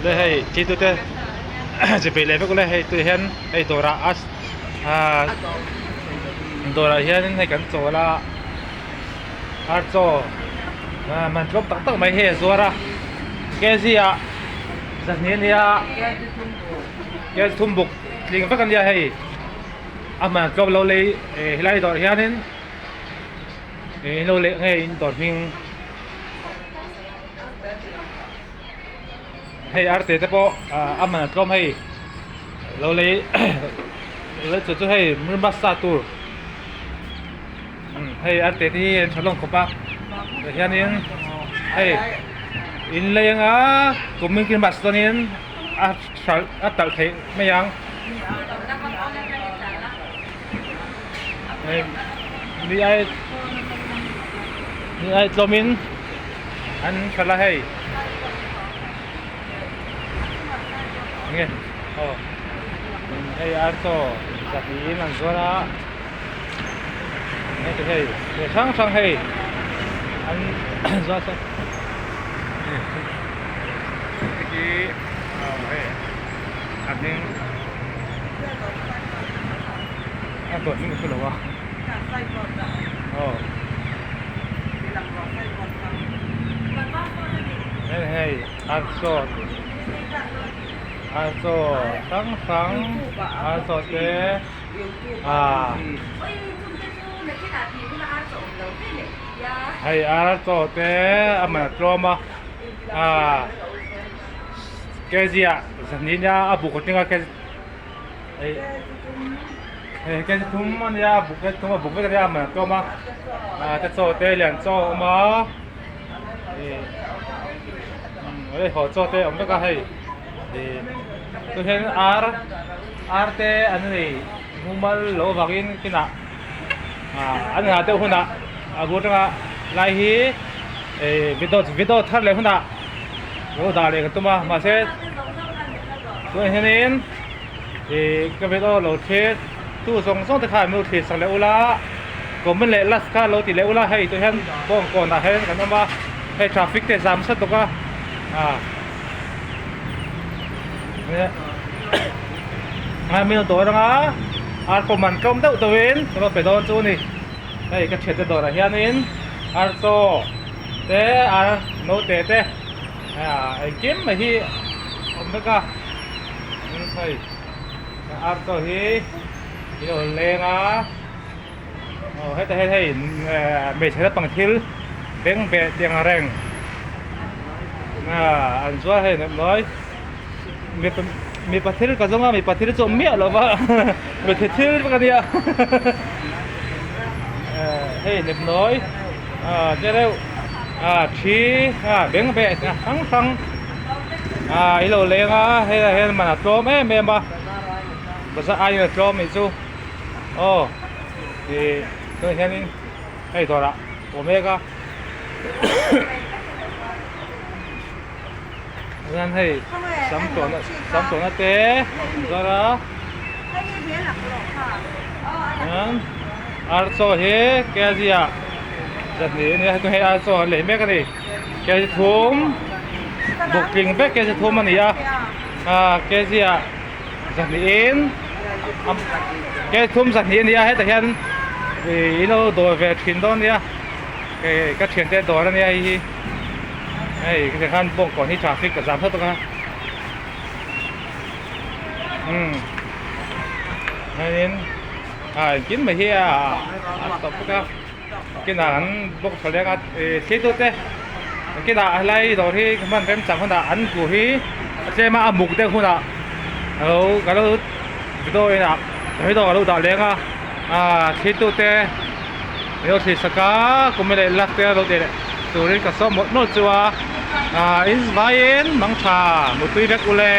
Le hei thi tu te chi peih leh vek ule hei tui hian hei dawrah a ah dawrah hianin hei kan chawl a ar chaw ah man tlawm tak tak mai hei a zuar a kg ah zahnih a nia kg thum buk tling vek a nia hei a man tlawm lo lei helai dawrah hianin ih in lo leh nge in dawr hming. Hei arte te pawh a man a tlawm hei lo lei lo chu chu hei masa tur hei arte te hi an tha hlawm khawp a tah hianin hei in lei anga kumin christmas chuanin a hralh a talh theih mai ang hei ni ai ni ai tlawmin. An hralh a hei enge aw hei ar chaw zahnih an zuar a heti hei thil hrang hrang hei an zuar saw hei hi aw hei a hming a dawt hming ka hre lo a aw. Hei hei ar chaw ar chaw hrang hrang ar chaw te ah hei ar chaw te a man a tlawm a ah kg ah zahnih nia a buk atinga kg hei. Hei kg thum a nia buk kg thum a buk vek a nia a man a tlawm a ah te chaw te lian chaw a awm a ih hei haw chaw te a awm vek a hei ih chu hian ar ar te an nei mumal loh avangin kinah ah an nghah deuh hunah a bul atanga lai hi ih video video thar leh hunah lo dah leh ka tum a mahse tunah hianin. Ih ka video lo thlir tu zawng zawng te kha an lo thlir sak leh ula comment leh last kha lo ti leh ula hei tah hian bawng kawnah hian kan awm a hei traffic te zam sat bawk a ah ngai min dawr anga ar pawh man tlawm deuh deuh in ka lo pe dawn chu a ni hei ka thiante dawrah hianin ar chaw te ar naute te ah engkim mai hi a awm vek a. Hei ar chaw hi i lo leng a aw heta hian hei hmeichhe naupang thil beng beh tih ang reng ah an zuar hei neuh mawi mipa mipa thil ka zawng a mipa thil chu awm miah lo va hmeichhe thil vek a nia hei neuh mawi ah che reuh ah thi ah beng beh hrang hrang. Ah i lo leng a helaiah hian man a tlawm em em a bazar aiin a tlawm nih chu aw ih tunah hianin hei dawrah a awm mek a chuan hei sam tawhna sam tawhna te an zuar a chuan ar chaw hi kg ah zahnih a nia hei ar chaw an lei mek a ni. Kg thum buk tling vek kg thum a ni a ah kg ah zahnihin kg thum zahnih a ni a hetah hian ih in lo dawr ve thin dawn nia hei ka thiante dawr a nia hei hi hei hetiang khan bawngkawn hi traffic a zam hlawt bawk a umm hianin ah engkim mai hi a tawp vek a. Kinah an bawk tha leng a ih thlir te kinah helai dawr hi hman remchang hunah an bu hi a tlem a a muk deuh hunah alo ka lo video inah video ka lo dah leng a ah thlir tute min lo thlir sak a comment leh like te lo tih leh turin ka sawm mawlh mawlh chu a ah in vaiin mangtha mutui vek ule.